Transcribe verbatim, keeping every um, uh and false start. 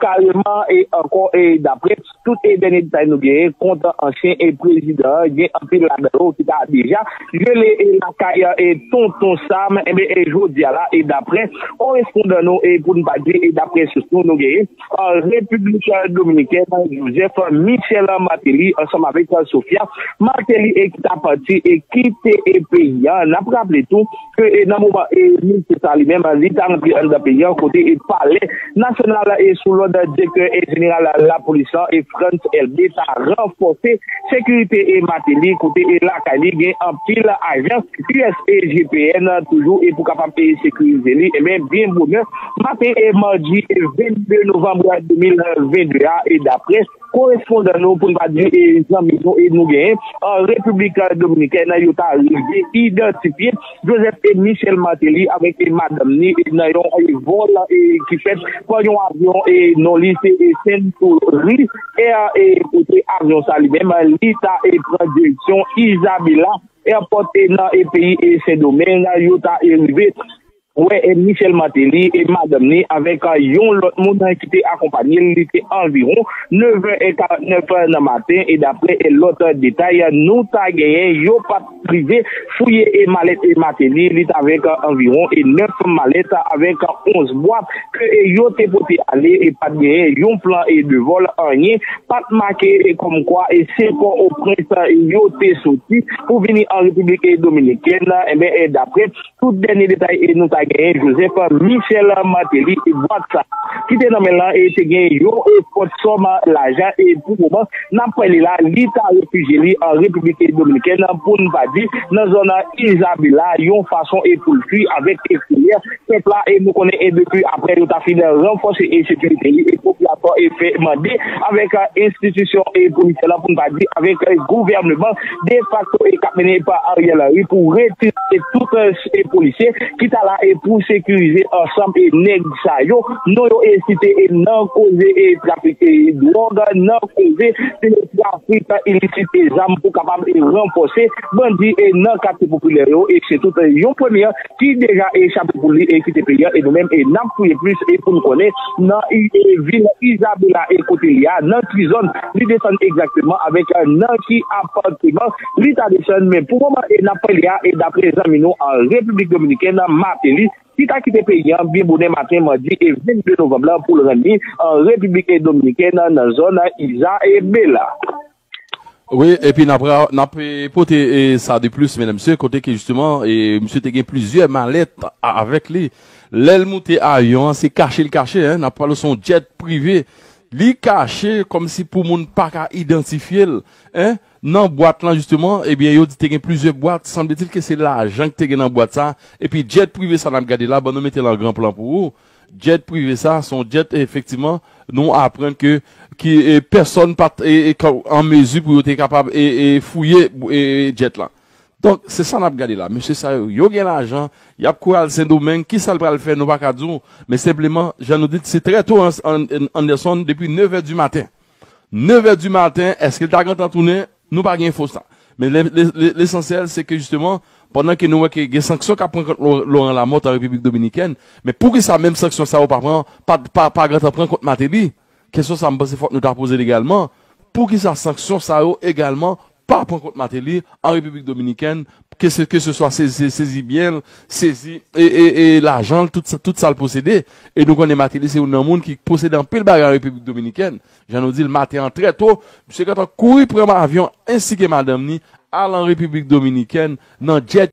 kareman e ankò e daprè tout e dènye detay nou genyen kont ansyen e prezidan an, gen anpil ladan yo ki ta deja jele e lakay e Tonton Sam. Enben, e jodi a la, e daprè korespondan nou, e pou n pa di, e daprè sous nou, nou genyen an Repiblik Dominikèn, Joseph Michel Martelly, ansanm avèk Sophia Martelly, e ki ta pati e kite e peyi a. N ap raple tou ke, e nan moman e mesye sa li menm, li ta rantre anndan peyi a, kote e palè nasyonal e sou lòd direktè e jeneral lapolis lan, e Frantz Elbé, ta ranfòse sekirite e Martelly, kote e lakay li gen anpil ajan U S A G P N toujou, e pou kapab e sekirize li. Enben, byen bonè maten e madi e vennde novanm de mil vennde a, e daprè korespondan nou, pou n pa di e zanmi nou, e nou genyen an Repiblik Dominikèn, yo ta rive idantifye Joseph e Michel Martelly avèk e madanm ni, e nan yon e vòl e ki fèt pa yon avyon e non li se e Century Air, e kote avyon sa li menm li ta e pran direksyon Isabela Airport e nan e peyi e Sendomeng, yo ta e rive wè e Michel Martelly e madanm ni avèk yon lòt moun ki te akonpanye l. Li te anviwon nevè e karantnèf nan maten, e daprè e lòt detay nou ta genyen, yo pa t rive fouye e malèt e Martelly. Li t avèk anviwon e nèf malèt avèk onz bwat ke e yo te pote ale, e pa t genyen yon plan e de vòl, anyen pa t make e kòmkwa e se Pòtoprens yo te soti pou vini an Repiblik Dominikèn. Enben, e daprè tout dènye detay e nou ta genyen, Joseph Michel Martelly, e bwat sa ki te nan men l lan, e te gen yon e fòt sòm lajan, e pou moman n ap pale la, li ta refijye li an Repiblik Dominikèn, pou n pa di nan zòn Isabela, yon fason e pou l fui avèk e koulè pèp la. E nou konnen, e depi apre yo ta fin ranfòse e sekirite li, e popilasyon e fè mande avèk enstitisyon e polisye la, pou n pa di avèk gouvèneman defakto e k ap mennen pa Ariel Henry, pou retire tout e polisye ki ta la e pou sekirize ansanm e nèg sa yo. Non yo e site e nan koze e trafik e dwòg, nan koze e trafik ilisit e zam, pou kapab e ranfòse bandi e nan katye popilè yo. E se tout yon premye ki deja e chape pou li e kite peyi a, e nou menm e n ap fouye plis e pou n konnen nan i- e vil Isabela e kote li a, nan ki zòn li desann egzakteman, avèk nan ki apatman li ta desann. Men pou moman e n ap pale a, e daprè zanmi nou an Repiblik Dominikèn, Martelly, ki ta kite peyi a byen bonè maten madi e vennde novanm lan pou l rann li an Repiblik Dominikèn, nan zòn Isabela. Wi, epi n ap ra- n ap e, pote e, sa de plis, medam, mesye, kote ke jisteman e, misye te gen plizyè malèt a- avèk li. Lè l moute avyon an, se kache l kache, en, n ap pale se yon djèt prive. Li kache kòmsi pou moun pa ka idantifye l, en. Nan bwat lan, jisteman, ebyen, yo di te gen plizyè bwat. Sanbletil ke se lajan ki te gen nan bwat sa. Epi djèt prive sa n ap gade la, ban nou mete l an gran plan pou ou. Djèt prive sa, se yon djèt, efektivman, nou aprann ke ki e, pèsòn pa t e, e, ka- an mezi pou yo te kapab e, e, fouye e, djèt la. Donk, se sa n ap gade la. Mesye sa yo, yo gen lajan, y ap kouri al Sendomeng, ki sa l pral fè, nou pa ka di w. Men senpleman, jan nou di, se trè to, An- An- Anderson, depi nevè di maten. Nevè di maten, èske l ta gentan tounen? Nou pa gen enfo sa. Men le- le- le- lesansyèl, se ke jisteman, pandan ke nou wè ke gen sanksyon k ap pran kont Lo- Laurent Lamothe an Repiblik Dominikèn, men poukisa menm sanksyon sa yo pa pran, pa, pa, pa gentan pran kont Martelly? Kesyon sa, m panse fòk nou ta poze l egalman. Poukisa sanksyon sa yo egalman pa pran kont Martelly an Repiblik Dominikèn, ke se, ke se swa sezi, sezi byen l, sezi e, e, e lajan l, tout sa, tout sa l posede? E nou konnen Martelly se youn nan moun ki posede anpil bagay an Repiblik Dominikèn. Jan nou di l, maten an trè to, misye gentan kouri pran avyon ensi ke madanm ni, al an Repiblik Dominikèn nan djèt